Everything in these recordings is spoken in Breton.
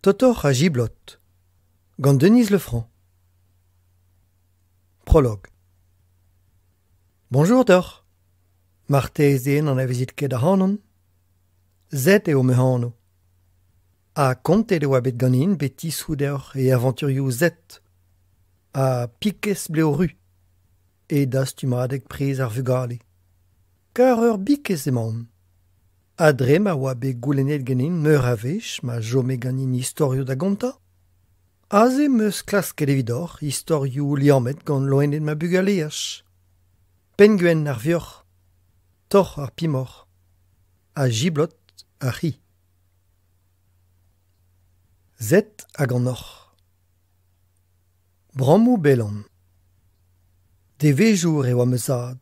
Totoc'h ha Jiblot gant Denise Lefranc. Prologue. Bonjour deoc'h. Marteze n'anavezit ket ac'hanon. Zed eo ma anv. Ha kontet e oa bet ganin betisoù deoc'h e avanturioù Zed ha Pikez blev ru e dastumadeg Priz ar vugale. Kar ur bikez emaon. Ha dre ma oa bet goulennet ganin meur a wech ma chome ganin istorioù da gontañ, aze 'm eus klasket evidoc'h istorioù liammet gant loened ma bugaleaj. Penngwenn ar vioc'h, Torc'h ar pimoc'h ha Jiblot ar c'hi. Zed hag an hoc'h. Brammoù Belan. Devezhour e oa ma zad.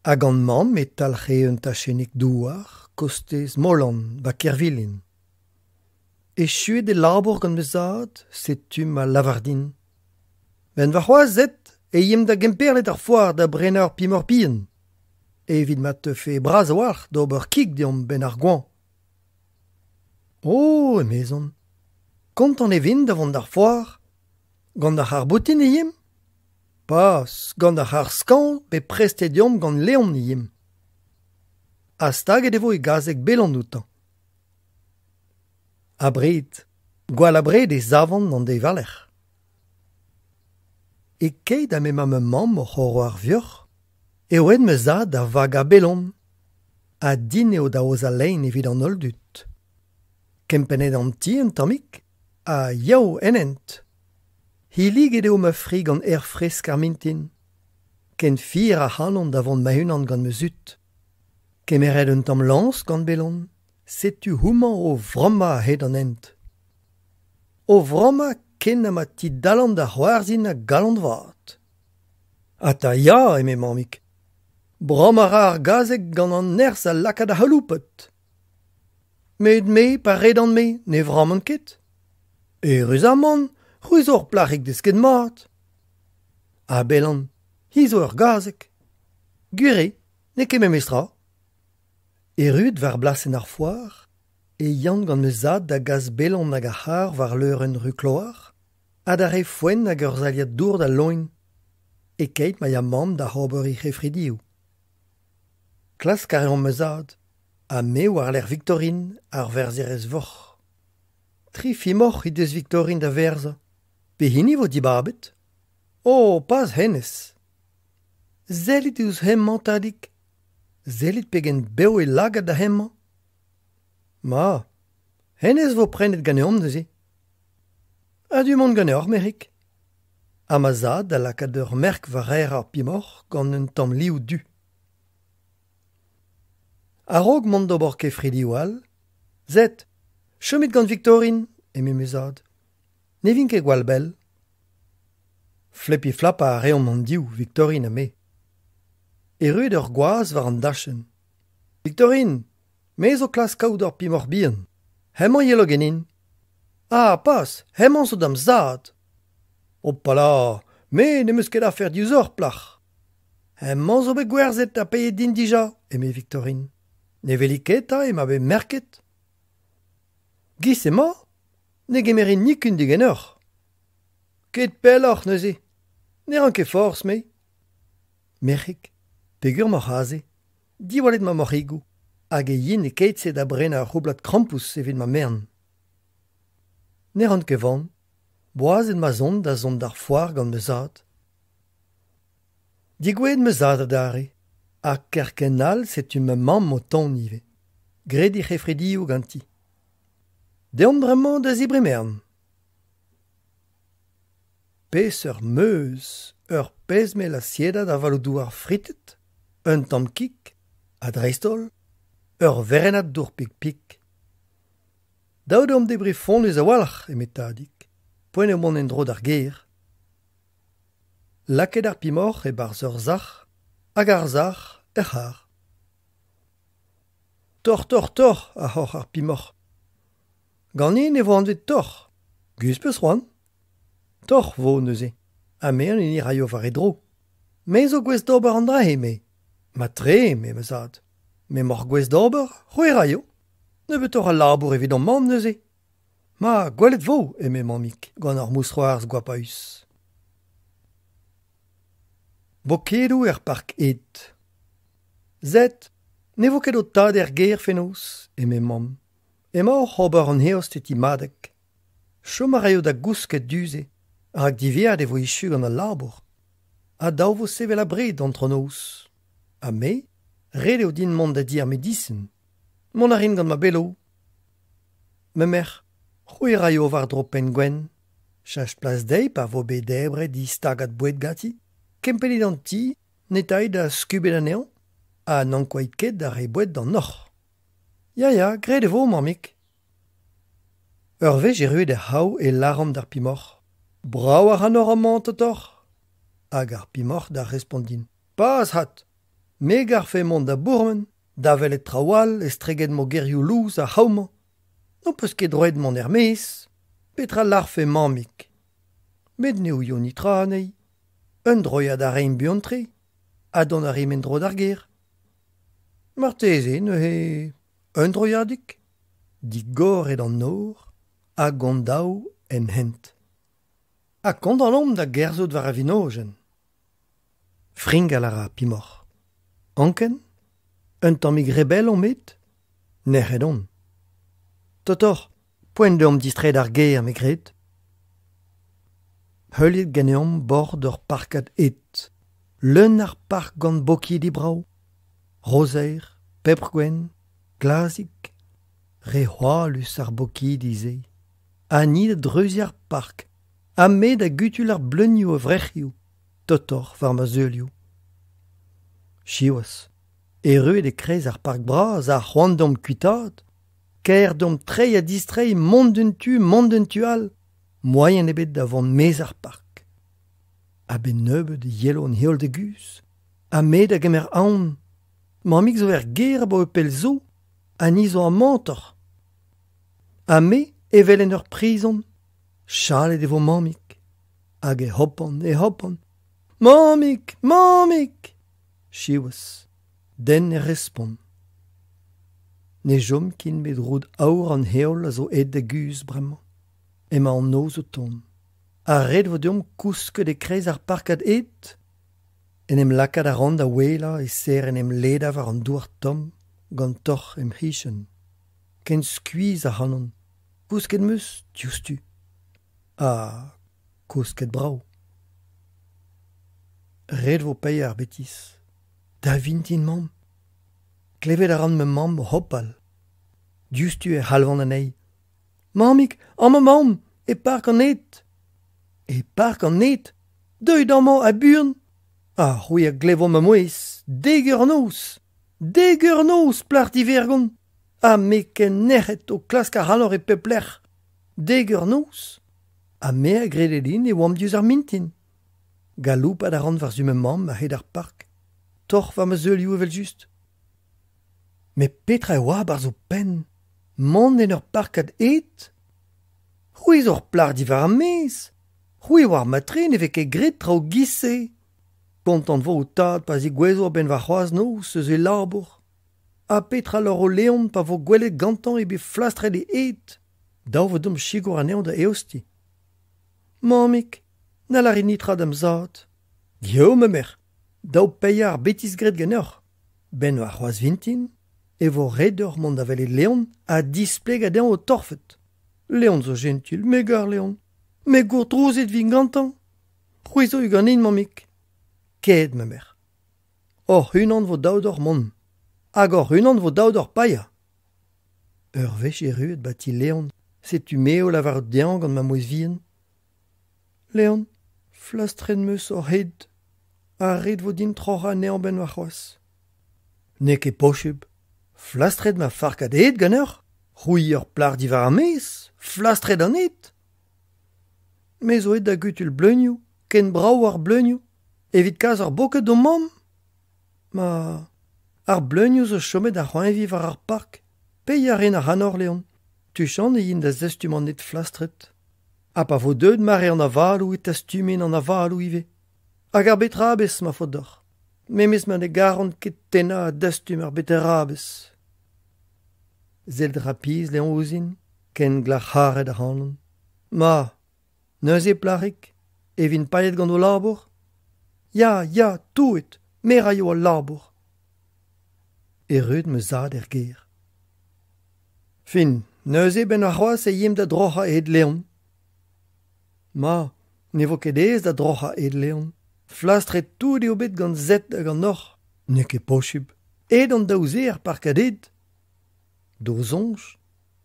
Ha gant mamm e talc'he un tachennig douar kostez Molan 'ba Kervilin. Echuet e labour gant ma zad, setu ma lavar din. 'Benn warc'hoazh aet e yemp da Gemperle d'ar foar da brenañ ur pemoc'h bihan. Evit ma teufe bras a-walc'h d'ober kig deomp 'benn ar goañv. Oh, emezon, kontant e vin da vont d'ar foar. Gant ar c'harr-boutin e yimp ? Pas, gant ar c'harr-skañv bet prestet deomp gant Leon e yimp. Ha staget e vo e gazeg Belan outañ. Abred, gwall abred e savan an deiz war-lerc'h. E-keit ha m'emañ ma mamm oc'h oro ar vioc'h eo aet ma zad da vagañ Belon. Ha din eo da aozañ lein evit an holl dud. Kempennet an ti un tammig ha yav en hent. Hilliget eo ma fri gant aer fresk ar mintin. Ken fier ac'hanon da vont ma-unan gant ma zud. Kemeret un tamm lañs gant Belon, setu homañ o vrammañ a-hed an hent. O vrammañ ken ha ma tidalan da c'hoarzhin a galon vat. Ata ya, eme mammig. Brammañ a ra ar gazeg gant an nerzh a laka da c'haloupat. Met me, pa redan-me, ne vramman ket. Eüruzamant, c'hwi zo ur plac'hig desket mat. Ha Belan, hi zo ur gazeg. Gwir eo, n'eo ket memes tra. Erruet war blasenn ar foar e yan gant ma zad da gas Belan hag ar c'harr war leurenn Rukloar ha da reiñ foenn hag ur sailhad dour d'al loen, e-keit ma ya mamm da ober he c'hefridioù. Klask a reomp ma zad, ha me war-lerc'h Victorine, ar verzherez voc'h. Tri femoc'h he deus Victorine da werzhañ. Pehini 'vo dibabet ? Oh, pas hennezh ! Sellit ouzh hemañ, tadig. Sellit pegen bev e lagad da hemañ. Ma, hennezh 'vo prenet ganeomp neuze. A-du 'maon ganeoc'h, merc'hig. Ha ma zad da lakaat ur merk war aer ar pemoc'h gant un tamm liv du. A-raok mont d'ober kefridioù all, Zed, chomit gant Victorine, eme ma zad. Ne vin ket gwall bell. Flepiñ-flapañ a reomp hon-div, Victorine ha me. Erruet ur gwaz war an dachenn. Victorine, me zo klask kaout ur pemoc'h bihan. Hemañ 'yelo ganin. Ah, pas, hemañ zo da'm zad. Hopala, me n'em eus ket afer diouzhoc'h, plac'h. Hemañ zo bet gwerzhet ha paeet din dija, eme Victorine. Ne weli ket 'ta emañ bet merket. Giz emañ, ne gemerin nikun diganeoc'h. Ket pelloc'h neuze. Ne ran ket forzh, me. Merc'hig, peger 'maoc'h aze ? Diwallit ma moc'higoù hag e yin e-keit-se da brenañ ur c'houblad krampouezh evit ma merenn. Ne ran ket van. Boazet ma 'z on da zont d'ar foar gant ma zad. Degouezhet ma zad adarre ha kerkent all setu ma mamm o tont ivez. Graet he c'hefridioù ganti. Deomp bremañ da zebriñ merenn. Peseurt meuz, ur pezh-mell asiedad avaloù-douar fritet, un tamm kig ha dreist-holl ur werennad dour-pik-pik. Dav deomp debriñ fonnus a-walc'h, eme Tadig, poent eo mont en-dro d'ar gêr. Lakaet ar pemoc'h e-barzh ur sac'h hag ar sac'h er c'harr. Torr, torr, torr, a c'horr ar pemoc'h. Ganin e vo anvet Torr. Guz 'peus c'hoant ? Torr 'vo neuze, ha me an hini 'raio war e dro. Me zo gouest d'ober an dra-se, me. Mat-tre, eme ma zad. M'emaoc'h gouest d'ober, c'hwi 'raio. Nebeutoc'h a labour evit hon mamm neuze. Ma, gwelet 'vo, eme Mammig gant ur mousc'hoarzh goapaus. Bokedoù er park ed. Sed, ne vo ket ho tad er gêr fenoz, eme Mamm. Emañ oc'h ober an eost e ti Madeg. Chom a raio da gousket du-se, rak diwezhat e vo echu gant al labour. Ha dav 'vo sevel abred antronoz. Ha me, ret eo din mont da di ar medisin. Mont a rin gant ma belo. Ma merc'h, c'hwi 'raio war-dro Penn-Gwenn. Cheñch plas dezhi pa vo bet debret he stagad boued ganti. Kempennit an ti, netait ha skubet anezhañ. Ha n'ankouait ket da reiñ boued d'an hoc'h. Ya, ya, graet e vo, mammig. Ur wech erruet er c'hraou e lâran d'ar pemoc'h Brav ac'hanoc'h amañ, totoc'h? Hag ar pemoc'h da respont din Pas 'hat! Me 'garfe mont da bourmen, da welet traoù all estreget mogerioù lous ar c'hraou-mañ. N'ho peus ket droed mont er-maez. Petra 'lârfe mammig? Met ne ouio netra anezhi. Un droiad a raimp buan-tre, ha dont a rimp en-dro d'ar gêr. Marteze neuze un droiadig? Digoret an nor hag hon-daou en hent. Ha kontant omp da gerzhout war ar vinojenn. Fringal a ra ar pemoc'h. Anken? Un tammig re bell omp bet? Nec'het on. Totoc'h, poent deomp distreiñ d'ar gêr, me 'gred. Heuliet ganeomp bord ur parkad ed. Leun ar park gant bokidi brav. Rozer, pebr gwenn, glazig. Re hoalus ar bokidi-se. Ha ni da dreuziñ ar park, ha me da gutul ar bleunioù a-vrec'hioù, totoc'h war ma zeulioù. Siwazh, erruet e-kreiz ar park bras ha c'hoant deomp kuitaat, kaer deomp treiñ ha distreiñ, mont d'un tu, mont d'un tu all, moaien ebet da vont maez ar park. A-benn nebeut e yelo an heol da guzh, ha me da gemer aon. Mammig zo er gêr abaoe pell zo, ha ni zo amañ toc'h. Ha me evel en ur prizon, chalet e vo mammig. Hag e hopan, e hopan. Mammig, mammig! Siwazh, den ne respont. Ne chom ken met roud aour an heol a zo aet da guzh bremañ. Emañ an noz o tont. Ha ret 'vo deomp kousket e-kreiz ar parkad ed? En em lakaat a ran da ouelañ e-ser en em ledañ war an douar tomm gant torr em c'hichen. Ken skuizh ac'hanon. Kousket 'm eus diouzhtu. Ha kousket brav. Ret 'vo paeañ ar betis. Da vintin, mamm. Klevet a ran ma mamm o hopal. Diouzhtu e c'halvan anezhi. Mammig, amañ 'maomp, e park an ed. E park an ed? Deuit amañ ha buan. Ha c'hwi a glevo ma mouezh. Dek eur noz. Dek eur noz, plac'h divergont. Ha me ken nec'het o klask ac'hanoc'h e pep lec'h. Dek eur noz. Ha me a grede din e oamp diouzh ar mintin. Galoupat a ran war-zu ma mamm a-hed ar park. Torr war ma zeulioù evel-just. Met petra e oa 'barzh ho penn? Mont en ur parkad ed? C'hwi zo ur plac'h diwar ar maez. C'hwi 'oar mat-tre ne vez ket graet traoù 'giz-se. Kontant 'vo ho tad pa zegouezho a-benn warc'hoazh noz eus e labour. Ha petra 'lâro Leon pa vo gwelet gantañ eo bet flastret e ed? Dav vo deomp sikour anezhañ da eostiñ. Mammig, na lârit netra da'm zad. Geo, ma merc'h, dav paeañ ar betis graet ganeoc'h. 'Benn warc'hoazh vintin e vo ret deoc'h mont da welet Leon ha displegañ dezhañ ho torfed. Leon zo jentil, me 'gar Leon. Met gourdrouzet 'vin gantañ. C'hwi zo ganin, mammig. Ket, ma merc'h. Hoc'h-unan 'vo dav deoc'h mont. Hag hoc'h-unan 'vo dav deoc'h paeañ. Ur wech erruet 'ba ti Leon, setu me o lavarout dezhañ gant ma mouezh vihan. Leon, flastret 'm eus hoc'h hed ha ret 'vo din troc'hañ anezhañ 'benn warc'hoazh. N'eo ket posupl. Flastret ma farkad ed ganeoc'h? C'hwi ur plac'h diwar ar maez, flastret an ed? Me zo aet da gutul bleunioù, ken brav ar bleunioù, evit kas ur boked d'ho mamm? Ma, ar bleunioù zo chomet da c'hoeñviñ war ar park. Peilh a rin ac'hanoc'h, Leon. Tuchant e yin da zastum an ed flastret. Ha pa vo deuet mare an avaloù e tastumin an avaloù ivez. Hag ar betrabez, ma faot deoc'h. Memes ma ne garan ket tennañ ha dastum ar beterabez. Sellet 'ra pizh Leon ouzhin. Ken glac'haret ac'hanon. Ma, neuze, plac'hig, e vin paeet gant ho labour ? Ya, ya, touet, me 'raio al labour. Erruet ma zad er gêr. Fin, neuze 'benn warc'hoazh e yimp da droc'hañ ed Leon. Ma, ne vo ket aes da droc'hañ ed Leon. Flastret tout eo bet gant Zed hag an hoc'h. N'eo ket posupl. Aet an daou-se er parkad ed. D'ho soñj,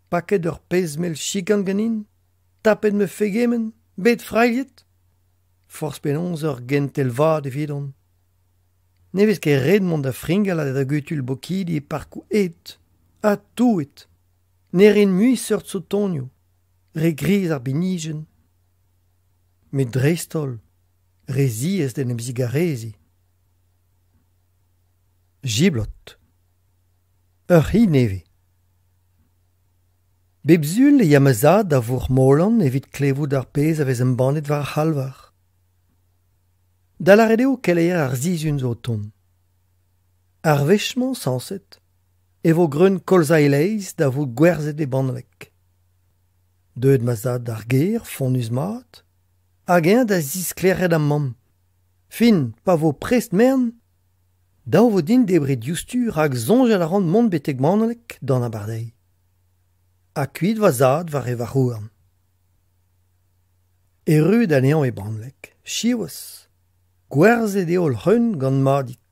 paket ur pezh mell chikan ganin, tapet ma fegement, bet frailhet. Forzh penaos ur gentel vat evidon. Ne vez ket ret mont da fringal ha da gutul bokidi e parkoù ed. Ha touet. Ne rin mui seurt sotonioù. Re griz ar binijenn. Met dreist-holl, re ziaes d'en em zigareziñ. Jiblot. Ur c'hi nevez. Bep Sul e ya ma zad da vourc'h Molan evit klevout ar pezh a vez embannet war ar c'halvar. Da lâret eo keleier ar sizhun zo o tont. Ar wech-mañ, sañset, e vo greun kolza e-leizh da vout gwerzhet e Bannleg. Deuet ma zad d'ar gêr, fonnus-mat, hag eñ da zisklêriañ da'm mamm. Fin, pa vo prest merenn, dav vo din debriñ diouzhtu rak soñjal a ran mont betek Bannleg d'an abardaez. Ha kuit va zad war e varc'h-houarn. Erruet anezhañ e Bannleg, siwazh, gwerzhet eo holl c'hreun gant Madig.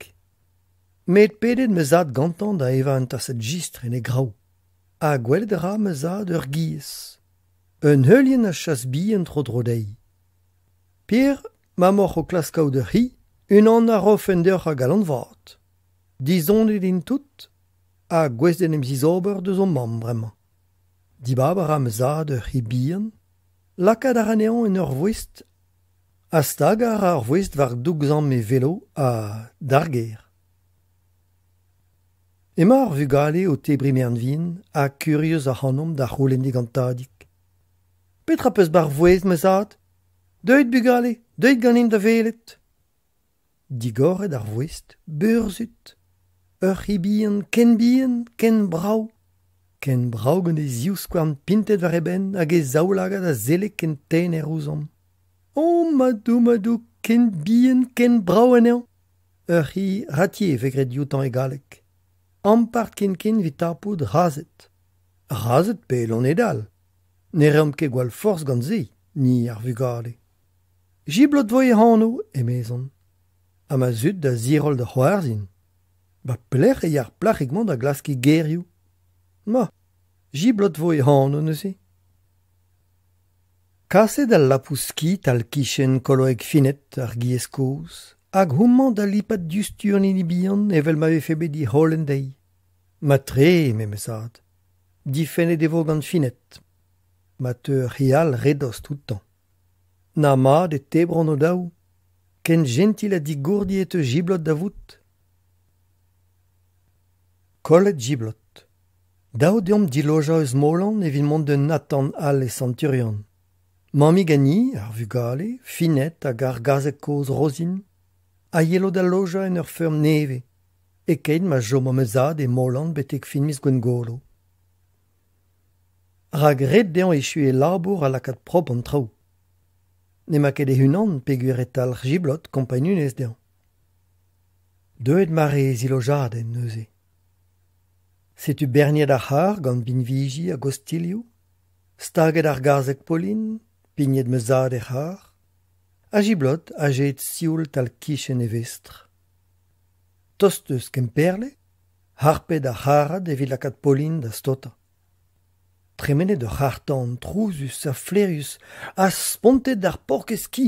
Met pedet ma zad gantañ da evañ un tasad jistr en e graou. Ha gwelet a ra ma zad ur giez. Un heulienn a chas bihan tro-dro dezhi. Pier, ma 'maoc'h o klask kaout ur c'hi, unan a rofen deoc'h a galon vat. Dizonet int tout ha gouest d'en em zizober deus o mamm bremañ. Dibab a ra ma zad ur c'hi bihan, lakaat a ra anezhañ en ur voest ha stagañ a ra ar voest war doug-samm e velo ha d'ar gêr. Emañ ar vugale o tebriñ merenn-vihan ha kurius ac'hanomp da c'houlenn digant Tadig. Petra 'peus 'ba 'r voest ma zad ? Deuit bugale, deuit ganin da welet. Digoret ar voest, burzhud ! Ur c'hi bihan ken bihan, ken brav. Ken brav gant e zivskouarn pintet war e benn hag e zaoulagad a selle ken tener ouzhomp. O madoù, madoù, ken bihan, ken brav anezhañ ! Ur c'hi ratier e vez graet dioutañ e galleg. Ampart ken-ken evit tapout razhed. Razhed pe loened all. Ne reomp ket gwall forzh gant se, ni ar vugale. Jiblot 'vo e anv, emezon. Ha ma zud da ziroll da c'hoarzhin. Ba pelec'h e ya ar plac'hig-mañ da glask he gerioù ? Ma, Jiblot 'vo e anv neuze. Kaset al lapous-ki tal-kichen koloeg Fined ar giez kozh, hag homañ da lipat diouzhtu an hini bihan evel ma vefe bet dic'holen dezhi. Mat-tre, eme ma zad. Difennet e vo gant Fined. Ma teu ur c'hi all re dost outañ. Na mat e tebront o-daou. Ken jentil ha digourdi e teu Jiblot da vout. Kollet Jiblot. Dav deomp dilojañ eus Molan evit mont d'un atant all e Sant-Turian. Mammig ha ni, ar vugale, Fined hag ar gazeg kozh Rosine, a yelo da lojañ en ur feurm nevez, e-keit ma chomo ma zad e Molan betek fin miz Gwengolo. Rak ret dezhañ echuiñ e labour ha lakaat propr an traoù. N'emañ ket e-unan peogwir e talc'h Jiblot kompagnunezh dezhañ. Deuet mare e zilojadenn neuze. Setu berniet ar c'harr gant binviji hag ostilhoù, staget ar gazeg Pauline, pignet ma zad er c'harr, ha Jiblot azeet sioul tal-kichen e vestr. Tost eus Kemperle, harpet ar c'harrad evit lakaat Pauline da staotañ. Tremenet ur c'harr-tan trouzus ha flaerius ha spontet d'ar paourkaezh ki,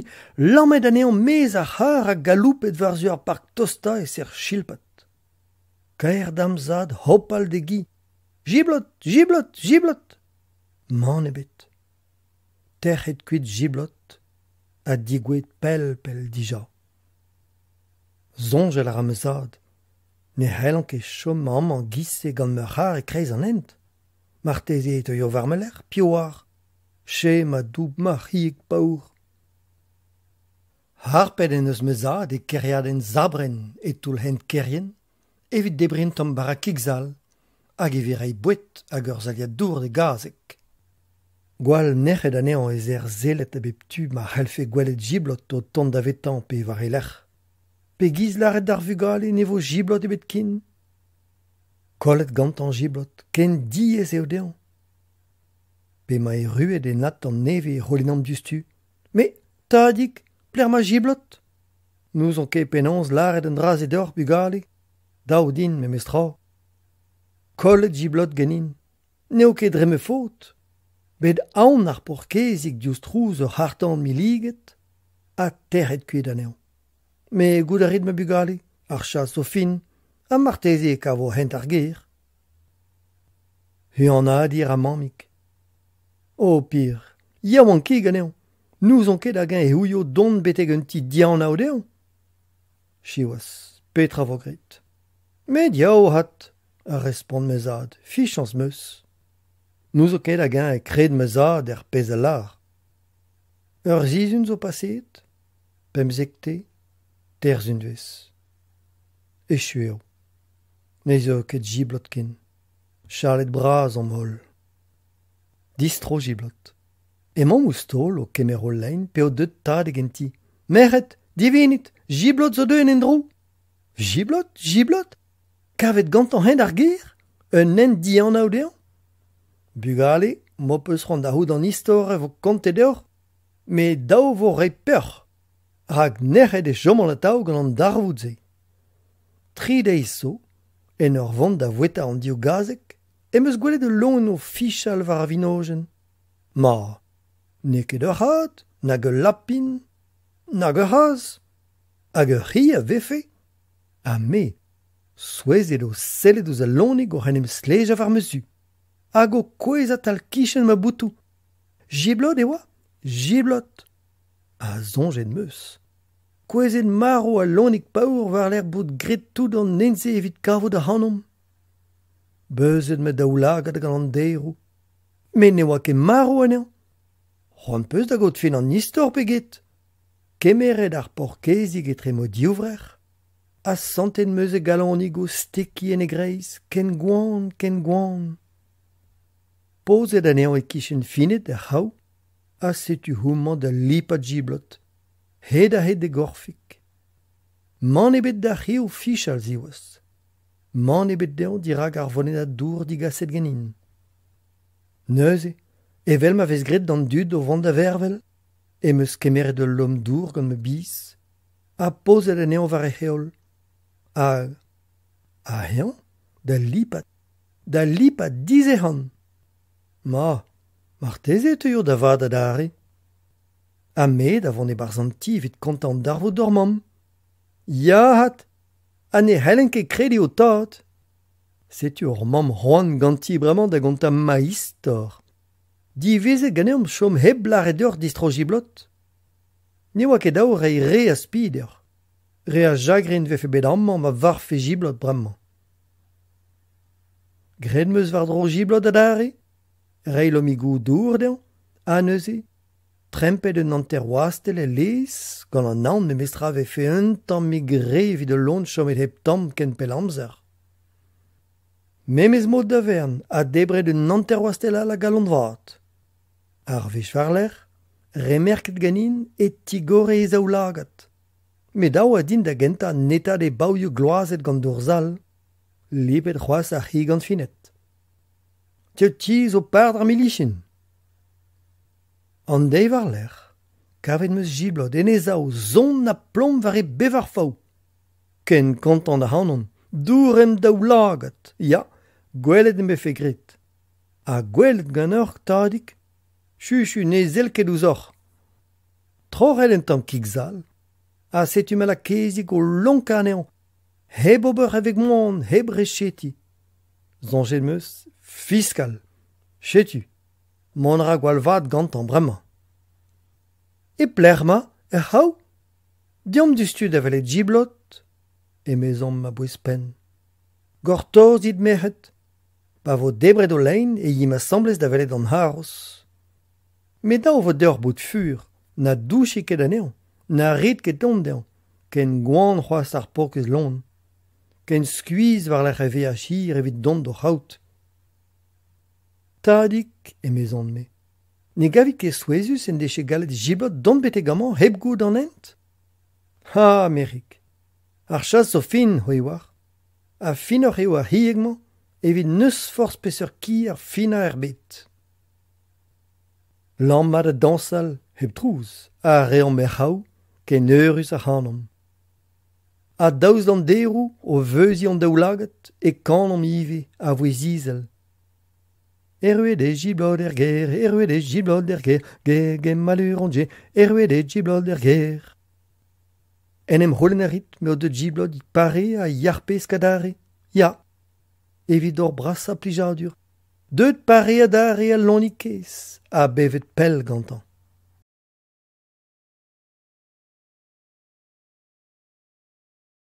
lammet anezhañ 'maez ar c'harr ha galoupet war-zu ar park tostañ e-ser chilpat. Kaer da'm zad hopal d'e gi. Jiblot, jiblot, jiblot ! Mann ebet. Tec'het kuit Jiblot ha degouezhet pell-pell dija. Soñjal a ra ma zad. Ne c'hellan ket chom amañ 'giz-se gant ma c'harr e-kreiz an hent. Marteze e teuio war ma lerc'h, piv 'oar ? Che ma doub ma c'hiig paour. Harpet en deus ma zad e kêriadenn Sabrenn e-toull hent Kerien evit debriñ un tamm bara kig-sall hag evit reiñ boued hag ur sailhad dour d'e gazeg. Gwall nec'het anezhañ e-ser sellet a bep tu ma c'hellfe gwelet Jiblot o tont davetañ pe war e lerc'h. Pegiz lâret d'ar vugale ne vo Jiblot ebet ken? Kollet gantañ Jiblot, ken diaes eo dezhañ. P'emañ erruet en atant nevez e c'houlennan diouzhtu. Me, tadig, pelec'h 'ma Jiblot ? N'ouzon ket penaos lâret an dra-se deoc'h, bugale. Dav din memes tra. Kollet Jiblot ganin. N'eo ket dre ma faot. Bet aon ar paourkaezhig diouzh trouz ur c'harr-tan milliget ha tec'het kuit anezhañ. Met goût a rit ma bugale, ar chas zo fin ha marteze e kavo hent ar gêr. Huanadiñ a ra mammig. O Pir, yaouankik anezhañ, n'ouzon ket hag-eñ e ouio dont betek un ti dianav dezhañ. Siwazh, petra 'vo graet ? Met yaou 'vat, a respont ma zad, fichañs 'm eus. N'ouzon ket hag-eñ e kred ma zad er pezh a lâr. Ur sizhun zo paseet, pemzektez, teir sizhunvezh. Echu eo. Ne zeu ket jiblot ken. Chalet bras omp holl. Distro jiblot. Emaomp ouzh taol o kemer o lein p'eo deuet tadig en ti. Merc'hed, divinit, jiblot zo deuet en-dro. Jiblot, jiblot ? Kavet gantañ hent ar gêr ? Un hent dianav dezhañ ? Bugale, m'ho peus c'hoant da c'hoût an istor e vo kontet deoc'h, met dav vo reiñ peoc'h, rak nec'het e choman atav gant an darvoud-se. Tri deiz zo, en ur vont da voueta an div gazeg, em eus gwelet ul loen o fichal war ar vinojenn. Ma, n'eo ket ur c'had, nag ul lapin, nag ur c'hazh. Hag ur c'hi a vefe ? Ha me, souezhet o sellet ouzh al loenig oc'h en em stlejañ war ma zu. Hag o kouezhañ tal-kichen ma botoù. Jiblot e oa ? Jiblot ! Ha soñjet 'm eus. Kouezhet marv al loenig paour war-lerc'h bout graet tout an hent-se evit kavout ac'hanomp. Beuzet ma daoulagad gant an daeroù. Met ne oa ket marv anezhañ. C'hoant 'peus da gaout fin an istor pe get ? Kemeret ar paourkaezhig etre ma divrec'h ha santet 'm eus e galonig o stekiñ en e greiz, ken gwan, ken gwan. Pozet anezhañ e-kichen Fined er c'hraou ha setu homañ da lipat jiblot, hed-ha-hed d'e gorfig. Mann ebet d'ar c'hi o fichal siwazh. Mann ebet dezhañ dirak ar vonedad dour digaset ganin. Neuze, evel ma vez graet d'an dud o vont da vervel, em eus kemeret ul lomm dour gant ma biz ha pozet anezhañ war e heol. Hag ha eñ da lipat, da lipat dizehan. Ma, marteze e teuio da vat adarre. Ha me da vont e-barzh an ti evit kontañ an darvoud d'hor mamm. Ya 'vat, ha ne c'hellen ket krediñ ho tad. Setu hor mamm c'hoant ganti bremañ da gontañ ma istor. Divezet ganeomp chom hep lâret deoc'h distro jiblot. Ne oa ket dav reiñ re a spi deoc'h. Re a chagrin 'vefe bet amañ ma varvfe jiblot bremañ. Graet 'm eus war-dro jiblot adarre, reiñ lommigoù dour dezhañ, ha neuze trempet un hanter wastell el laezh gant an aon memestra 'vefe un tammig re evit ul loen chomet hep tamm ken pell amzer. Memes mod da vern ha debret un hanter wastell all a galon vat. Ar wech war-lerc'h, remerket ganin e tigore e zaoulagad. Met dav oa din da gentañ netaat e bavioù gloazet gant dour sall, lipet c'hoazh ar c'hi gant Fined. Ti zo par d'ar milicien. An deiz war-lerc'h, kavet 'm eus jiblot en e sav sonn ha plom war e bevar fav. Ken kontant ac'hanon, dour em daoulagad, ya, gwelet em befe graet. Ha gwelet ganeoc'h, tadig ? Chuchu ne sell ket ouzhoc'h. Troc'het un tamm kig-sall ha setu ma lakezig o lonkañ anezhañ, hep ober e veg moan, hep rechetiñ. Soñjet 'm eus, fiskal, setu, mont a ra gwall vat gantañ bremañ. E pelec'h emañ, er c'hraou ? Deomp diouzhtu da welet Jiblot, emezomp a-bouez-penn. Gortozit merc'hed. Pa vo debret ho lein e yimp asambles da welet an haroz. Met dav vo deoc'h bout fur, na douchit ket anezhañ, na rit ket tomm dezhañ, ken gwan c'hoazh ar paourkaezh loen, ken skuizh war-lerc'h e veaj hir evit dont d'o c'haout. Tadig, emezon-me, Ne gavit ket souezhus en defe gallet Jiblot dont betek amañ hep goût an hent ? Ha, merc'hig, ar chas zo fin, c'hwi 'oar. Ha finoc'h eo ar c'hieg-mañ evit n'eus forzh peseurt ki ar finañ er bed. Lammat ha dañsal, hep trouz, a reomp er c'hraou, ken eürus ac'hanomp. Ha daoust d'an daeroù o veuziñ hon daoulagad e kanomp ivez a vouezh izel. Erruet eo Jiblot er gêr, erruet eo Jiblot er gêr, gê, gê, maleur on gê, erruet eo Jiblot er gêr. En em c'houlenn a rit m'eo deuet Jiblot pare ha yac'h-pesk adarre ? Ya, evit hor brasañ plijadur. Deuet pare adarre al loenig kaezh ha bevet pell gantañ.